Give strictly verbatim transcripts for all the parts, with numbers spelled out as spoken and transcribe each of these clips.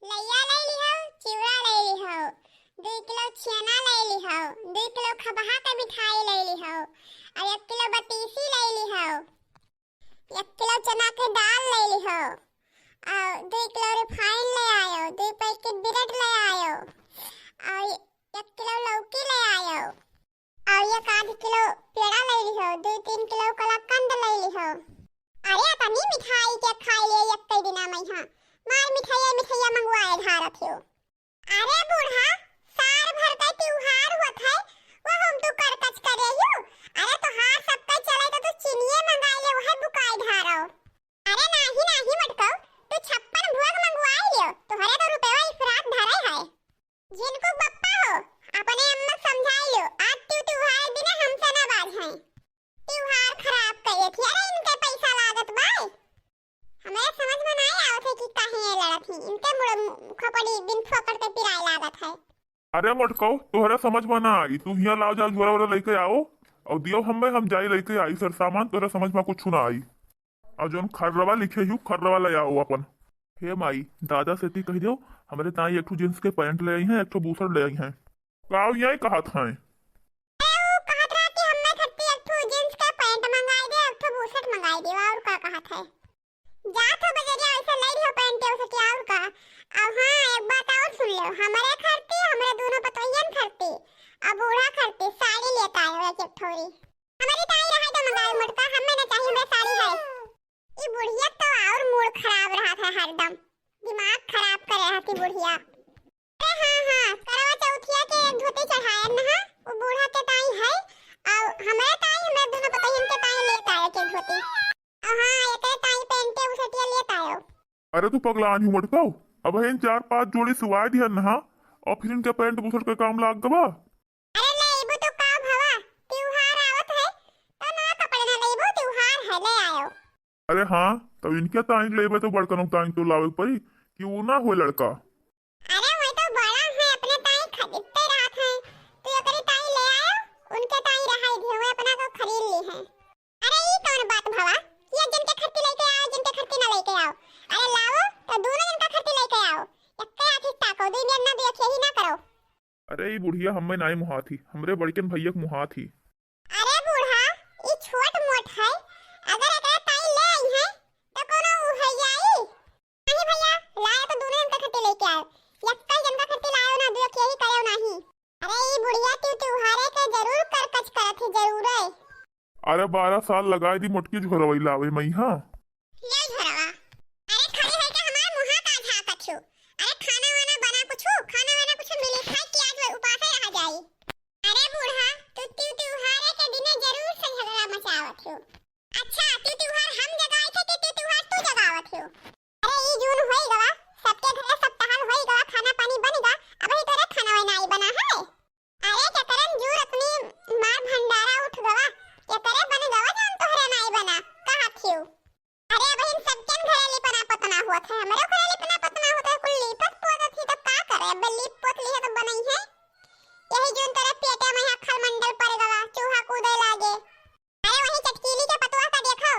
लइया लइ लिहो, चिउरा लइ लिहो, दुइ किलो छेना लइ लिहो, दुइ किलो खबहा के मिठाई लइ लिहो, अउ एक किलो बतीसी लइ लिहो, एक किलो चना के दाल लइ लिहो, अउ दुइ किलो रिफाइन लइ आयो, दुइ पैकेट ब्रेड लइ आयो, अउ एक किलो लौकी लइ आयो। अउ एक आध किलो पेड़ा लइ लिहो, दुइ तीन किलो कलाकंद लइ लिहो। अरे, अतनी मिठाई के खाइ ले एक्कै दिना मइहाँ। मार मिठाइया, मिठाइया मंगवाए धारत हो। अरे बूढ़ा, साल भर का त्योहार होत है, वहू में तू करकच करे हो। अरे, तोहार सबका चले तो तू चीनिये मंगाइ ले, वहै बुकाए धारो। अरे नाही, नाही मटकऊ, तू छप्पन भोग मंगवाइ लियो, तोहरे तो रुपया इफरात धरे है। झिनकू बप्पा हो, अपने अम्मा क समझाइ लो, आज तू त्योहार दिने हमसे ना बाझें। त्योहार खराब करे थी, अरे इनके पैसा लागत बाय। हमरे समझ में नाहीं आवत है कि काहे ये लड़त ही, इनके मुड़ खोपड़ी बिन फोकट के पिराए लागत है। अरे मटकऊ, तोहरे समझ में ना आई, तू हियाँ लाव जाल झोरा वोरा लइके आओ, अउ दियो हम्मे, हम जाई लइके आई सर सामान, तोहरे समझ में कुछ ना आई। अउ जौन खर्रवा लिखे हू, खर्रवा लइ आओ अपन। हे माई, दादा से ती कहि देउ, हमरे ताई एक ठो जींस के पैंट लइ आई हैं, एक ठो बुसट लइ आई हैं। का यही कहत हैं? अरे, ऊ कहत रहा कि हम्मे खातिर एक ठो जींस के पैंट मंगाइ दे, एक ठो बुसट मंगाइ दे, अउर का कहत है? जात हो बजरिया, वैसे लइ लिहो पैंट, बुसट, अउर का? अउ हाँ, एक बात अउर सुन लो, हमरे खातिर, हमरे दूनो पतोहियन खातिर, अउ बूढ़ा खातिर साड़ी लेत आयो एक, एक ठोरी। हमरी ताई रहा तो मंगाए मोटका, हम्मे ना चाही, हमरे साड़ी है। ई बुढ़िया तो अउर मूड खराब रहत है हरदम, दिमाग खराब करे रहत ही बुढ़िया। अरे हाँ, हाँ, करवा चौथिया के एक धोती चढ़ायन ना, उ बूढ़ा के ताई है, अउ हमरे ताई, हमरे दूनो पतोहियन के ताई लेत आयो के धोती। अउ हाँ, एकरे ताई पैंटे बुसटिया लेत आयो। अरे तू पगलान हू मटकऊ, अबहिन चार पाँच जोड़ी सिवाए दिहन ना, अउ फिर इनके पैंट बुसट के काम लाग गवा। अरे लेबू तो का भवा, त्योहार आवत है, तो नया कपड़े ना लेबू, त्योहार है, ले आयो। अरे हाँ, तब इनके ताई लेबे तो बड़कनों ताई तो लावे के पड़ी कि ऊ ना होए लड़का। अरे वही तो बड़ा है, अपने ताई खरीदते रहत है, तू एकरी ताई ले आयो, उनके ताई रहाई दियो, वो अपना को खरीद ली है। अरे ई कौन बात भवा, ये जिनके खर्ची लेके आओ, जिनके खर्ची ना लेके आओ, अरे लाओ तो दोनों जिनका खर्ची लेके आओ, एक्के आँखी ताको, दुई मेर ना दुई अँखिया ही ना करो। अरे, ई बुढ़िया हम्मे नाई मुहात ही, हमरे बड़कन भइया के मुहात ही। अरे बूढ़ा, ई छोट मोट है, अगर एकरा ताई ले आई है, तो कोनो उ है जाई? नहीं भइया, लाए तो दूनो जनका खट्टी लेके आए, यक्कई जनका खट्टी लायो ना, दुई अँखिया ही करेउ नाही। अरे, ई बुढ़िया तू त्योहारे के जरूर करकच करत ही, जरूरे। अरे, बारह साल लगाए दी मोटकी झोरवई लावे मइहाँ। ले झोरवा। अरे, खड़ी होइके हमार मुँहा का झाँकत हो? अरे, खाना वाना बना कुछु, खाना वाना कुछु मिली खाए कि आज वह उपासे रहा जाई। अरे बूढ़ा, तू, तू त्योहारे के दिने जरूर से झगड़ा मचावत हो। अच्छा, तू त्योहार हम जगाए थे कि तू त्योहार तू जगावत हो? अरे, ई जून होई गवा, सबके घरे सब टहल होई गवा, खाना पानी बन गा, अबही तोरे खाना वाना नाई बना है। अरे, केकरन जूर अपनी मार भंडारा उठ गवा, केकरे बन गवा जान तोहरे नाई बना, कहा थिउ। अरे, अबहिन सबकेन घरे लिपना पतना होत है, हमरे घरे लिपना पतना होत है, कुल लीपत पोतत ही, तब का करे, अब लीप पोत लिहे तो बनई है। यही जून तोरे पेटे में अखल मंडल पड़ गवा, चूहा कूदे लागे। अरे वही चटकीली के पतोह का देखो,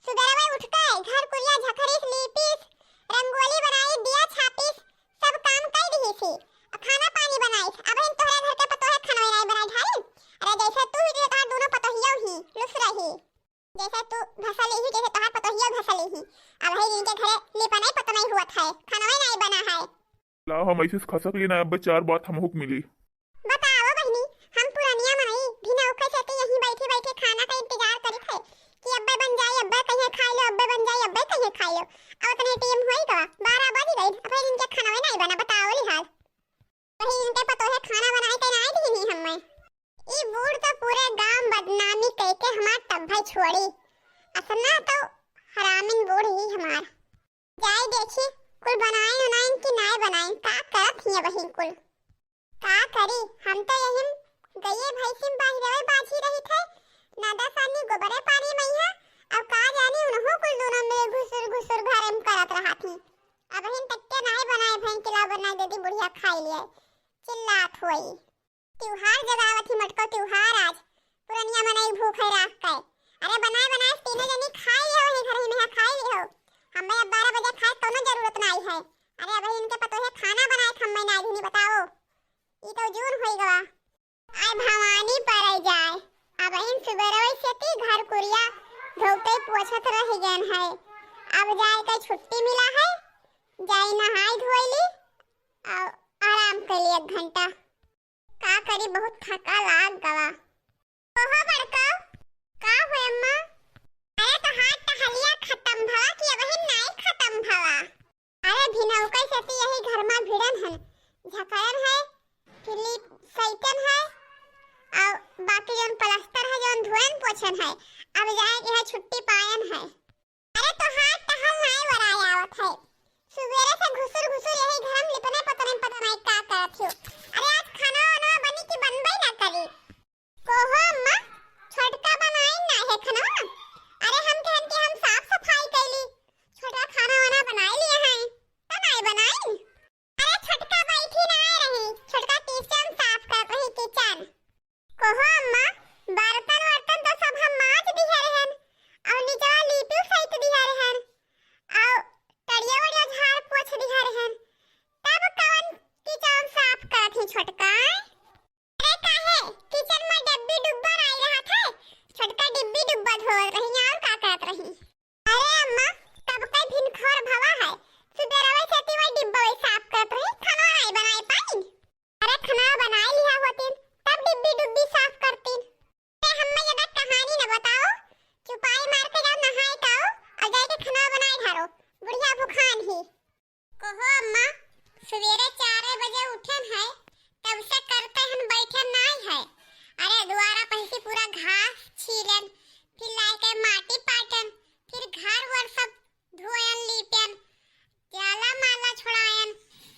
सुबेरवे उठ के घर कुरिया झखरिस, लीपिस, रंगोली बनाई, दिया छापिस, सब काम कई दिहिसी। आ खाना पानी बनाइस। अबहिन तोहरे घर के पतोहे खाना बनाई, बनाई ढारी। अरे जैसे तू ही रहे, तोहार दोनों पतोहियो ही लुस रही। जैसे तू भसल ही, जैसे तोहार पतोहियो भसल ही। अबहिन इनके घरे लिपनाई पतनाई हुआ था, खाना नाई बना है। लाओ, हम ऐसे खसक लेना, अब चार बात हमहू के मिली। बताओ बहिनी, हम पुरनिया मनई भी नौखे से के यहीं बैठे बैठे खाना का इंतजार करित है कि अब्बे बन जाई, अब्बे कहिए खाई लो, अब्बे बन जाई, अब्बे कहिए खाई लो। अब उतने टेम होई गवा, बारह बज गई, अब इनके खाना नाई बना, बताओ लिहाज। वही इनके पतोहे खाना बनाए के नाई दीनी हमें। ई बूढ़ तो पूरे गांव बदनामी कह के हमार तब भाई छोड़ी, असना तो हरामिन बूढ़ ही हमार। जाई देखी, कुल बनाइन उनाइन कि नाय बनाइन, का करत हिया बहिन कुल। का करी, हम तो यही गइये भैंसिन बाहिरवे बाझी रही थे, ना दस आदमी गोबरे पानी मइहा, अब का जानी उनहु कुल दोनों में घुसुर घुसुर घरे में करत रहा थी। अबहिन तक के नाय बनाए भैन किला बनाए दे दी, बुढ़िया खाई लिए, चिल्लात हुई। त्योहार जगावत ही मटको त्योहार आज। पुरनिया मनई भूखे राख के। अरे बनाए बनाए तीनों जनी खाई लिहो, वही घर ही में खाई लिहो। हमें अब बारह बजे खाए कोनो जरूरत नाई है। अरे अब इनके पतोहे पोछत रहि गएन है। अब जाए के छुट्टी मिला है, जाई नहाई धोई ली और आराम कर ली एक घंटा। का करी, बहुत थका लाग गवा। ओहो बड़का, का हुए अम्मा? अरे तोहार टहलिया खत्म भवा कि अबहिन नाई खत्म भवा? अरे भिनौका से ती यही घर मा भिड़न हन, झकरन है, फिर लीप सैतन है, और बाकी जौन प्लास्टर है, जौन धोएन पोछन है, अब जाए के है छुट्टी पायन है। अरे तोहार टहल नाई वराय आवत है, सुबेरे से घुसुर घुसुर यही घर में लिपने पतने पता नाई का करत हो। अरे आज खाना वाना बनी कि बनबे ना करी? कोहो अम्मा, छोटका बनाइन ना है खाना। अरे हम कहन कि हम साफ सफाई कैली, छोटका खाना वाना बनाई लिए हैं, तो नाई बनाइन। अरे छोटका बैठी ना रही, छोटका किचन साफ करत रही, किचन। कोहो अम्मा, बर्तन वर्तन तो सब हम माज दिहे रहन, और निचवा लीपी सहित दिहे रहन, और तड़िया वड़िया झाड़ पोछ दिहे रहन, तब कवन किचन साफ करत ही छोटका? अरे काहे? किचन में डब्बी डुब्बा नाई रहत है, छोटका डिब्बी डुब्बा धोवत रही, और का करत रही? अरे अम्मा, तब कई भिनखोर भवा है, सुबेरवे से ती वही डिब्बा वही साफ करत रही, खाना नाई बनाए पाइन। अरे खाना बनाए लिहा होतीन, तब डिब्बी डुब्बी साफ करतीन। अरे हम्मे ज्यादा कहानी न बताओ, चुपाई मार के जाओ नहाए के आओ, और जाए के खाना बनाए ढारो, बुढ़िया भुखान ही। कहो अम्मा, सुबेरे चार बजे उठन है, तब से करते हन बैठन नाई है। अरे दुआरा पहसी पूरा घास छीलन, फिर लाए के माटी पाटन, फिर घर वर सब धोयन लीपन, जाला माला छोड़ायन।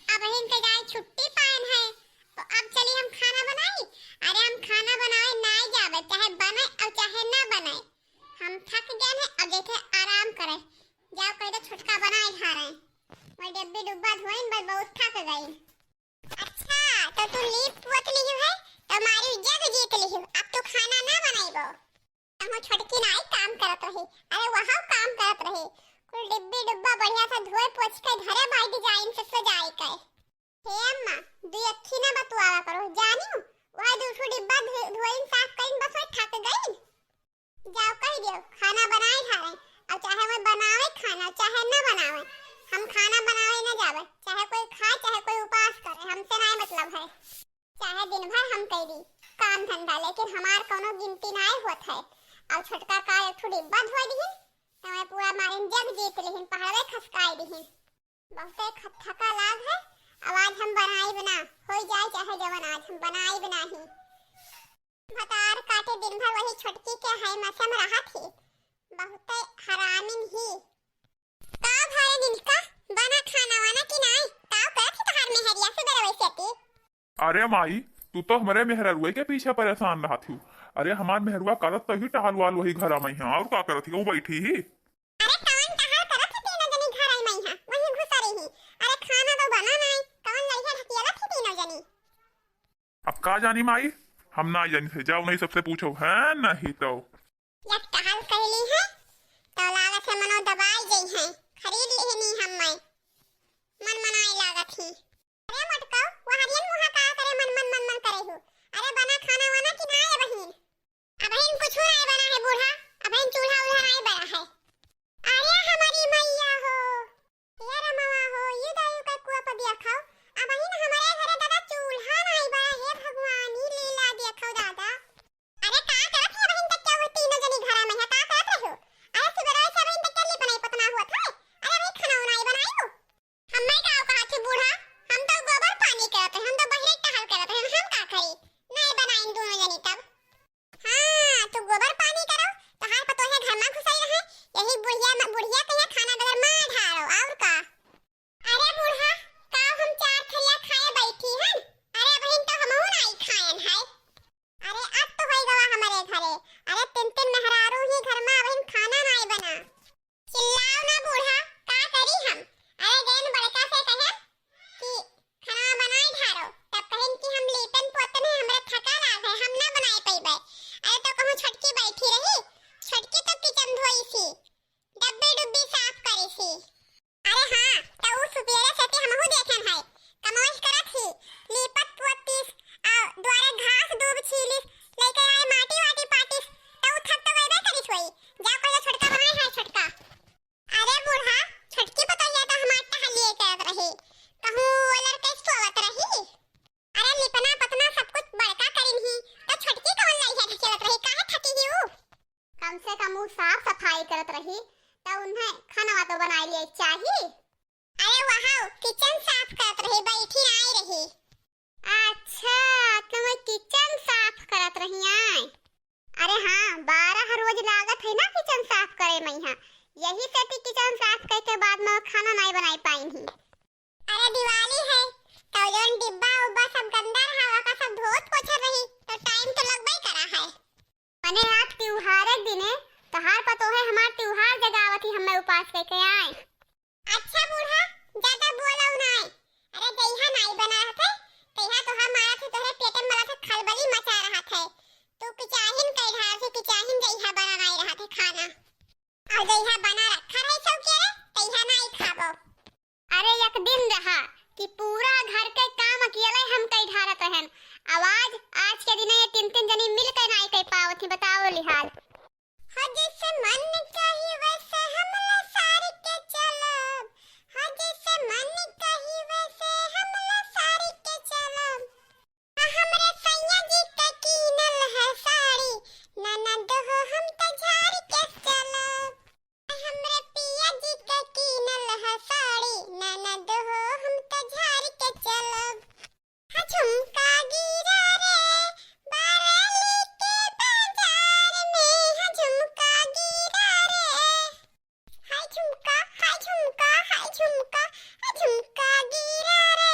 अबहिन के जाए छुट्टी पायन है, तो अब चली हम खाना बनाई। अरे हम खाना बनाए नाई जावे, चाहे बने और चाहे ना बने, हम थक गए हैं, अब जैसे आराम करे। जाओ कह दो छोटका बनाए खा रहे हैं। मैं डब्बी डुब्बा धोइन, बस बहुत थक गई। अच्छा, तो तू लीप पोत लिहू है, तो मारी जग जीत लिहू। अब तू खाना ना बनाइबो। हम छोटकी नाई काम करत रही, अरे वहाँ काम करत रही। कुल डिब्बी डुब्बा बढ़िया से धोए पोछ के घरे बाई डिजाइन से सजाए के। हे अम्मा, दुई अक्खी ना बतुआवा करो, जानियो, वह दू ठो डिब्बा धो-, धोइन साफ कइन, बस वही थक गइन। जाओ कह दियो, खाना बनाए ठारे, और चाहे वो बनावे खाना, चाहे ना बनावे, हम खाना बनावे ना जावे, चाहे कोई खाए, चाहे कोई उपास करे, हमसे ना मतलब है। चाहे दिन भर हम कह दी काम धंधा, लेकिन हमार कोनो गिनती ना होत है। और छोटका का एक ठो डिब्बा धोए दिहिन, तो मैं पूरा मारिन जग जीत लिहिन, पहाड़वे खसकाए दिहिन। बहुते ख-, थका लाग है, अब आज हम बनाई बना, हो जाए चाहे जवन, आज हम बनाई बना ही। भतार काटे दिन भर वही छोटकी के है मसम रहत ही, बहुते हरामिन ही। का भाई निलका, बना खाना वाना कि नाई? ताव करत ही तहार मेहरिया से बेरा वैसे ती। अरे माई, तू तो हमरे मेहररुए के पीछे परेशान रहत हूँ। अरे हमार मेहरुआ करत तो ही टहल वाल वही घरा में है, और का करत ही? वो बैठी ही। अरे कवन टहल करत ही तीनों जनी घरा में है, वही घुसा रही। अरे खाना तो बना नाई, कवन लड़िया ढकियालत ही तीनों जनी? अब का जानी माई, हम ना जानी थे, जाओ नहीं सबसे पूछो, है नहीं तो। जब टहल कैली है, तो लागत है मनो दबाई गई है, खरीद लेहनी हम मैं, मन मनाई लागत ही। अरे मोटका, वहरियन मुहा का करे मन मन मन मन करे हो? अरे बना खाना वाना कि ना है बहिन? अबहिन कुछ नहीं बना है बूढ़ा, अबहिन चूल्हा उल्हा नहीं बना है। अरे हमारी मैया हो, ये रमवा हो, ये दायु का कुआ पर दिया खाओ। अबहिन हमारे घरे दादा चूल्हा नहीं बना, हे भगवान, ये लीला दिया खाओ दादा। अरे का करत है अबहिन तक क्या वो तीनों जनी घरा में है, का करत रहो? अरे सुबह से अबहिन तक क्या ली बनाई पतना हुआ था? अरे अबहिन खाना उनाई बनाई हो? हम्मे का कहा थी बूढ़ा, तो उन्हें खाना तो बनाए लिए चाही। अरे वहाँ किचन साफ करत रही, बैठी आए रही। अच्छा, तो मैं किचन साफ करत रही आए। अरे हाँ, बारह रोज लागत है ना किचन साफ करे में यहाँ, यही से ती किचन साफ करके बाद में खाना नहीं बनाई पाइन ही। अरे दिवाली है, तो जौन डिब्बा उब्बा सब गंदा रहा, ओका सब धोत पोछत रही, तो टाइम तो लगबे करा है। मने आज त्योहार के दिने तोहार पतोहे हमार त्योहार जगावत ही, हमें उपास करके आए। अच्छा बूढ़ा, ज्यादा बोलो नाय। अरे जइहा नाई बना रहत है, तइहा तोहार मारत है, तोहरे पेटे में मलत है, खलबली मचा रहत है। तू किचाहिन कई ढार से किचाहिन जइहा बना नाई रहत है खाना। और जइहा बना रखा रही चौके रे, तइहा नाई खाबो। अरे एक दिन रहा कि पूरा घर के काम अकेले हम कई ढारत रहन। आवाज आज के दिने ये तीन तीन जनी मिल के नाई कई पावत ही, बताओ लिहाज। हो जैसे मन कही वैसे हम लसार के चलब, हो जैसे मन कही वैसे हम लसार के चलब। आ हमरे सैया जी के कीनल है साड़ी, ननद हो हम त झार के चलब। आ हमरे पिया जी के कीनल है साड़ी, ननद हो हम त झार के चलब। हा झुमका गिरा रे, बरेली के बाजार में, हा झुमका गिरा रे। हाय झुमका, हाय झुमका, हाय झुमका, हा झुमका गिरा रे,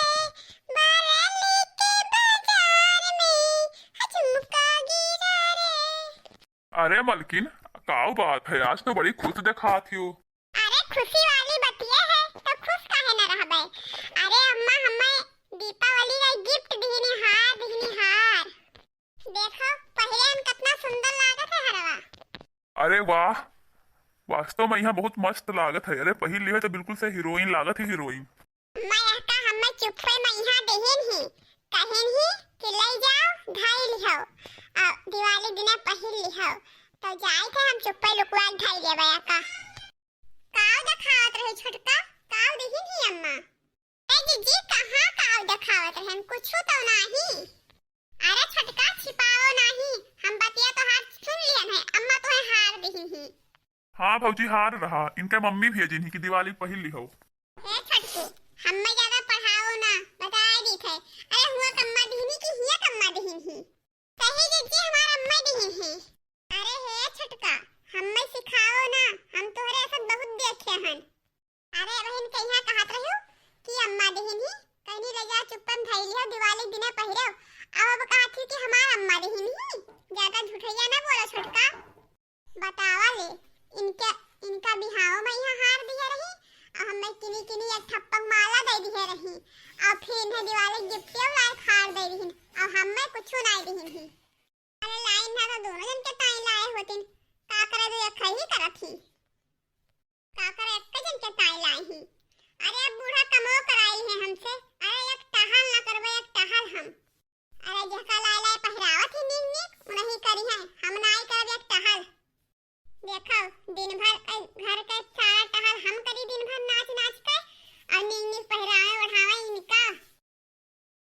बरेली के बाजार में, हा झुमका गिरा रे। अरे मलकिन, काउ बात है, आज तो बड़ी खुश देखात हियो। अरे खुशी वाली बतिये है, तो खुश काहे न रहबे? अरे अम्मा हमें दीपावली का गिफ्ट दीनी हार, दीनी हार। देखो, पहिरे हन कितना सुंदर लागत है हरवा। अरे वाह, वास्तव में यहाँ बहुत मस्त लागत है। अरे पहिर लिहे तो बिल्कुल से हीरोइन लागत है, हीरोइन। मैं यहका हम्मे चुप्पे में यहाँ देहिन ही, कहिन ही कि लई जाओ, धई लिहो। आ दिवाली दिने पहिर लिहो। तो जाइत है हम चुप्पे लुकवा के धई लेबे यहका। काव देखावत रहे छोटका, काव देहिन ही अम्मा? ए जीजी, कहाँ काव देखावत रहन, कुछू तो नाही। अरे छोटका, छिपाओ नाही, हम बतिया तोहार सुन लिहन है, अम्मा तोहे हार देहिन ही। हाँ भौजी, हार रहा, इनके मम्मी भेजिन ही कि दिवाली पहिर लिहो। ए छोटकी, हम्मे ज्यादा पढ़ाओ ना, बताए दीत है। अरे हुआ कम्मा दिहिन ही कि हिया कम्मा दिहिन ही? कही जीजी, हमार अम्मा दिहिन ही। अरे हे छोटका, हम्मे सिखाओ ना, हम तोहरे ऐसा बहुत देखे हन। अरे बहिन, कहिया कहत रहियो कि अम्मा दिहिन ही, कहनी ले जा चुप्पन धई लिहो, दिवाली दिने पहिरो। अब, अब कहत ही कि हमार अम्मा दिहिन ही। ज्यादा झूठैया ना बोलो छोटका। बतावा ले, इनके